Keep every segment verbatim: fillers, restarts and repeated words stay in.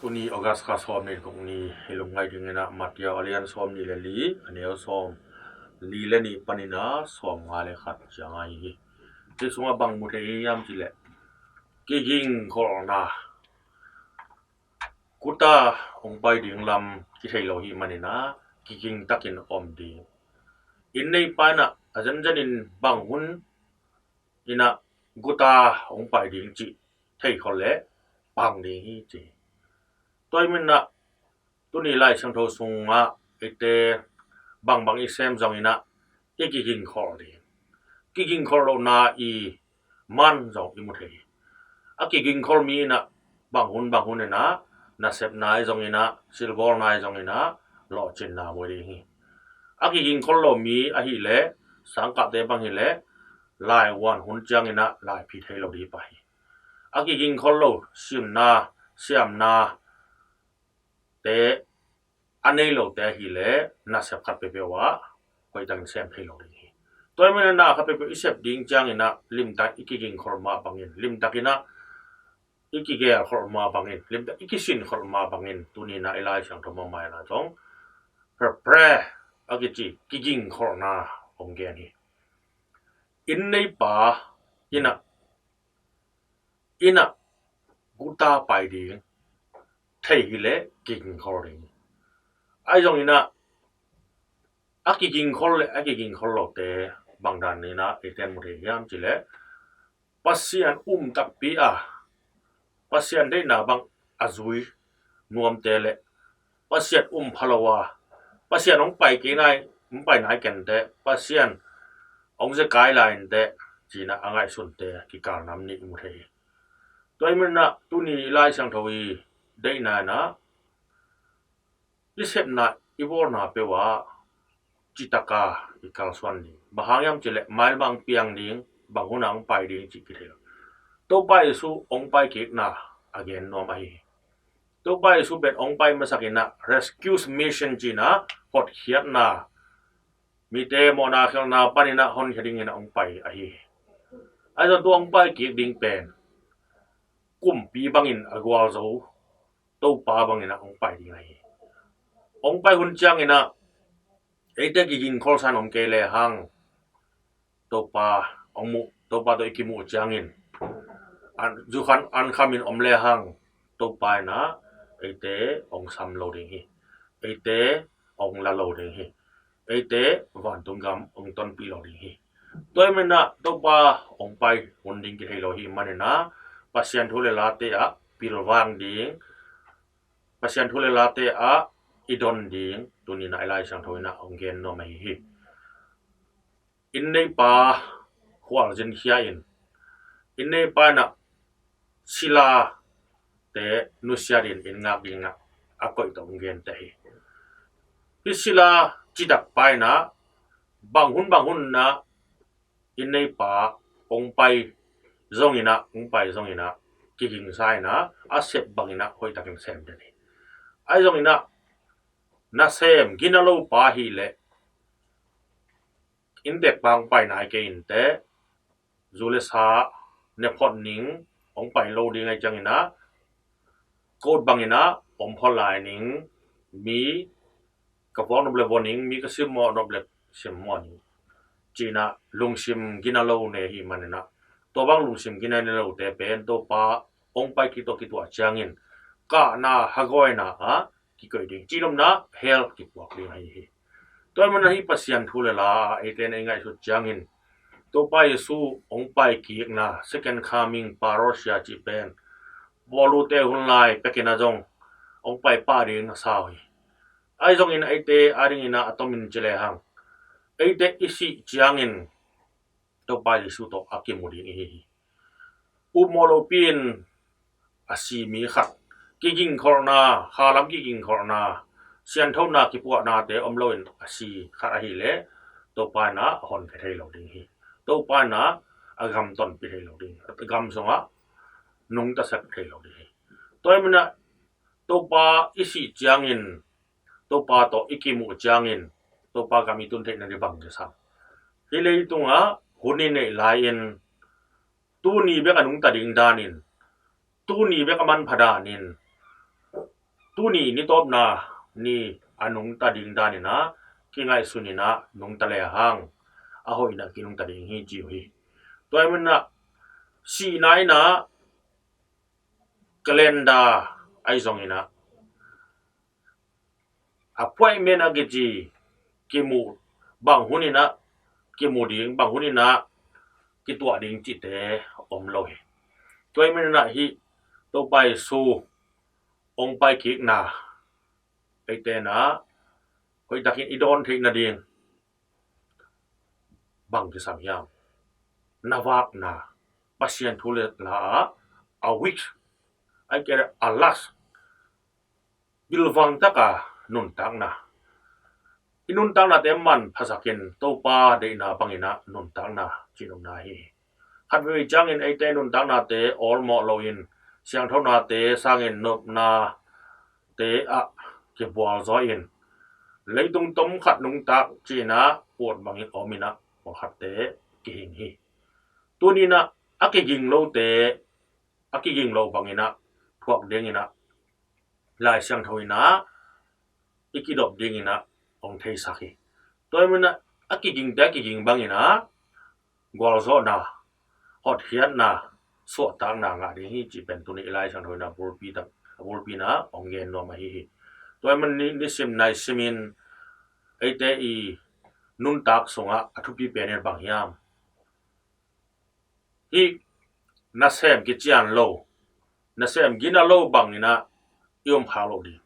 Tuni August kha sawm nih kong ni hi lungngai dingin ah Matthai a lian sawm nih le li, a neu sawm li le nih panin ah sawm nga le khat ciang ahi hi. Hi sungah bang mu thei hiam cih leh kigingkholhna, guta hong pai ding lam kithei lo hi manin ah kiging takin om ding. Inn neipa in ah a zenzenin bang hun in ah guta hong pai ding cih theikhol leh pang ding hi ci. Tua hi manin ah tuni Lai Siangtho sungah eite bangbang i sem zongin ah i kigingkholh ding. Kigingkholh lohna i man zong i mu thei hi. A kigingkholh mi in ah bang hun bang hun in ah nasepna ahi zongin ah, silbawlna ahi zongin ah, lawhcinna mu ding hi. A kigingkholh lo mi ahih leh sangkahte bang hi leh laivuan hun ciangin ah laiphi thei lo ding hi pah hi. A kigingkholh lo simna, siamna te a nei lote ahih leh nasep khat peuhpeuh ah hoihtakin sem thei lo ding hi. Tua hi manin ah na khat peuhpeuh i sep ding ciangin ah limtak i kigingkholh mah bangin, limtakin ah i kigelkholh mah bangin, limtak i kisinkholh mah bangin tuni in ah i Lai Siangtho mamaina zong hepre a kici kigingkholhna hong gen hi. Inn neipa in ah, inn ah guta pai ding thei hi leh kigingkholh ding. Ahi zongin ah a kigingkholh le a kigingkholh lote bang danin ah eite in mu thei hiam cih leh Pasian um takpi a, Pasian deihna bang a zui nuamte le Pasian um pha lo a, Pasian hong pai kei nai, hong pai nai kente, Pasian hong zekai lai inte ci-in ah a ngaihsunte kikal nam nih i mu thei hi. Tua hi manin ah tuni Lai Siangtho i deihna in ah i sepna i bawlna peuh ah citaka i kalsuan ding. Bang hang hiam cih leh mailam ah hong piang ding, bang hun ah hong pai ding cih kithei lo. Topa Jesu hong pai kikna a gen nuam ahi hi. Topa Jesu pen hong pai masakin ah rescue mission ci-in ah hotkhiatna, mite mawhna khelhna panin ah honkhia dingin ah hong pai ahi hi. Ahi zong tua hong pai kik ding pen kumpi bangin a gualzo Topa bangin ah hong pai ding ahi hi. Hong pai hun ciangin ah eite kigingkholhsa in om kei lehang Topa hong muh, Topa tawh i kimuh ciangin an, zukhan an khamin om lehang Topa in ah eite hong sam lo ding hi. Eite hong la lo ding hi. Eite vantung gam hong tonpih lo ding hi. Tua hi manin ah Topa hong pai hun ding kithei lo hi manin ah Pasian thu le late ah pilvang ding, Pasian thu le late ah i don ding tuni in ah i Lai Siangtho in ah hong gen nuam ahi hi. Inn neipa khualzin khia in, inn neipa in ah silate nusiatin inn ngak dingin ah a koih tawh hong gente hi. Hih sila citak pa in ah bang hun bang hun in ah inn neipa hong pai zongin ah, hong pai zongin ah kigingsa in ah a sep bangin ah hoihtakin sem den hi. Ahi zongin ah nasem gina lo pa hi leh inntekpa hong pai nai kei inte, zu le sa ne phot ning, hong pai lo ding ahih ciangin ah, kot bangin ah om phot lai ning, mi ka vuak nop le vua ning, mi ka simmawh nop le simmawh ning ci-in ah lungsim gina lo ne hi manin ah, tua bang lungsim gina ne lote pen Topa hong pai kik tawh kituah ciangin kahna hagawina ah kikoih ding, cihnopna hell kipuak ding ahi hi. Tua hi manin ah hih Pasian thu le la eite in i ngaihsut ciangin Topa Jesu hong pai kikna, second coming, parousia cih pen Paul-te hun lai pekin ah zong hong pai pah ding a sau hi. Ahi zongin eite a dingin ah a tomin ci lehang, eite i sih ciangin Topa Jesu tawh a kimu ding ihi hi. Upmawh lopi-in a si mi khat, kigingkholhna, khalam kigingkholhna, sianthona kipuahnate om loin a si khat ahih leh Topa in ah a honkhia thei lo ding hi. Topa in ah a gam tonpih thei lo ding hi. A gam sungah nungta sak thei lo ding hi. Tua hi manin ah Topa i sih ciangin, Topa tawh i kimuh ciangin Topa gam i tun theih nading bang kisam? Hih leitungah hun i neih lai-in tuni bek a nungta ding danin, tuni bek a manpha danin Tuni nitawpna ni a nungta ding danin ah kingaihsun in ah nungta le hang a hoih in ah kinungta ding hi ci uh hi. Tua ahih manin ah sihna in ah calendar ahi zongin ah appointment a kici kimu bang hun in ah kimu ding, bang hun in ah kituah ding cihte om lo hi. Tua ahih manin ah hih Topa Jesu hong paikikna eite in ah hoihtakin i dawn theih nading bang kisam hiam? Na vakna, Pasian thu le la ah a weak, ahih kei leh a lack, pilvang taka nuntakna, i nuntaknate manphasakin Topa deihna bangin ah nuntakna cih nopna hi. Khatvei ciangin eite nuntaknate awlmawh loin siangthonate sangin nopnate ah kibualzaw in leitung tom khat nungtak cih in ah ut bangin om in ah pawlkhatte kihing hi. Tuni in ah a kiging lote a kiging lo bangin ah thuak dingin ah Lai Siangtho in ah i kidop dingin ah hong theisak hi. Tua ahih manin ah a kigingte a kiging bangin ah gualzawhna, hotkhiatna, suahtakna ngah ding hi cih pen tuni i Lai Siangtho in ah a bulpi tak, a bulpi in ah hong gen nuam ahi hi. Tua ahih manin ni, nisim naisim in eite i nuntak sungah a thupi pen in bang hiam? Hih nasem kician lo, nasem gina lo bangin ah i om khak loh ding.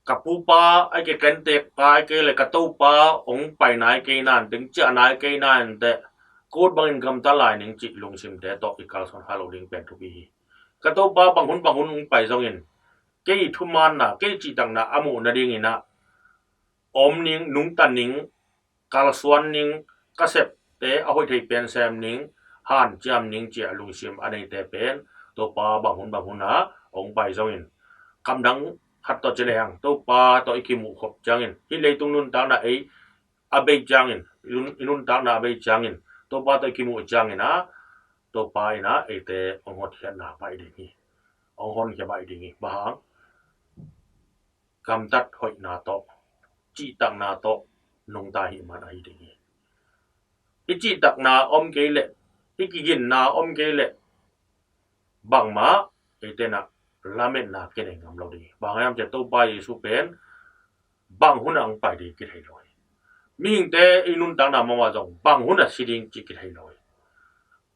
Ka pupa ahih kei, ka inntek pa ahih kei leh ka topa hong pai nai kei nanteng, ciah nai kei nanteh, ka ut bangin gamta lai ning cih lungsimte tawh i kalsuan khak loh ding pen thupi hi. Ka topa bang hun bang hun hong pai zongin kei thumaanna, kei cihtakna a muh nadingin ah om ning, nungta ning, kalsuan ning, ka septe a hoih thei pen sem ning, hanciam ning cih a lungsim a neite pen Topa bang hun bang hun ah hong pai zongin, kamdang khat tawh ci lehang Topa tawh i kimuh khop ciangin, hih leitung nuntakna ei a bei ciangin, i nun, i nuntakna a bei ciangin Topa tawh i kimuh ciangin ah Topa in ah eite hong hotkhiatna baih ding hi. Hong honkhia baih ding hi. Bang hang? Gamtat hoihna tawh, cihtakna tawh nungta ahih man ahi ding hi. I cihtakna om kei leh, i kiginna om kei leh, bangmah eite in ah lametna kinei ngam lo ding hi. Bang hang hiam cih leh Topa Jesu pen bang hun ah hong pai ding kithei lo hi. Mihingte i nuntakna mahmah zong bang hun ah si ding cih kithei lo hi.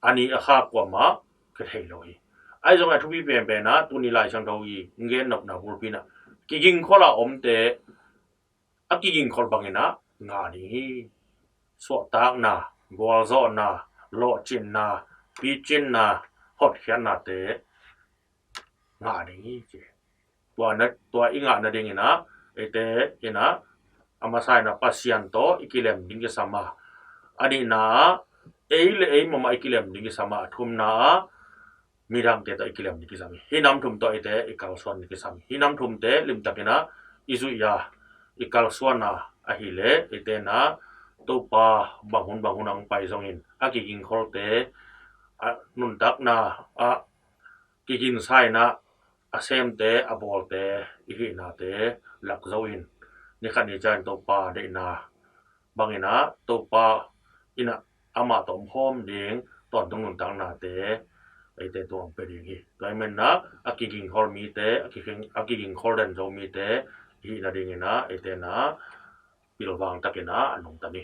A ni a kha kuamah kithei lo hi. Ahi zongin a thupi penpen ah tuni Lai Siangtho i gen nopna bulpi in ah kigingkhol a omte a kigingkhol bangin ah ngah ding hi. Suahtakna, gualzawhna, lawhcinna, picinna, hotkhiatnate ngah ding hi ci. Tua na, tua i ngah nadingin ah eite in ah a masa in ah Pasian tawh i kilem ding kisam a, a nihna ah ei le ei mahmah i kilem ding kisam a, a thumna ah midangte tawh i kilem ding kisam hi. Hih nam thum tawh eite i kalsuan ding kisam hi. Hih nam thumte limtakin ah i zuih a, i kalsuan a, ahih leh eite in ah Topa bang hun bang hun ah hong pai zongin a kigingkholte a nuntakna ah kigingsa in ah a semte, a bawlte i hihnate lak zo in, ni khat ni ciangin Topa deihna bangin ah Topa in ah amah tawh omkhawm ding tawntung nuntaknate eite tung hong pia ding hi. Tua ahih manin ah a kigingkhol mite, a kiging, a kigingkhol den zo mite i hih nadingin ah eite in ah pilvang takin ah a nungta ni.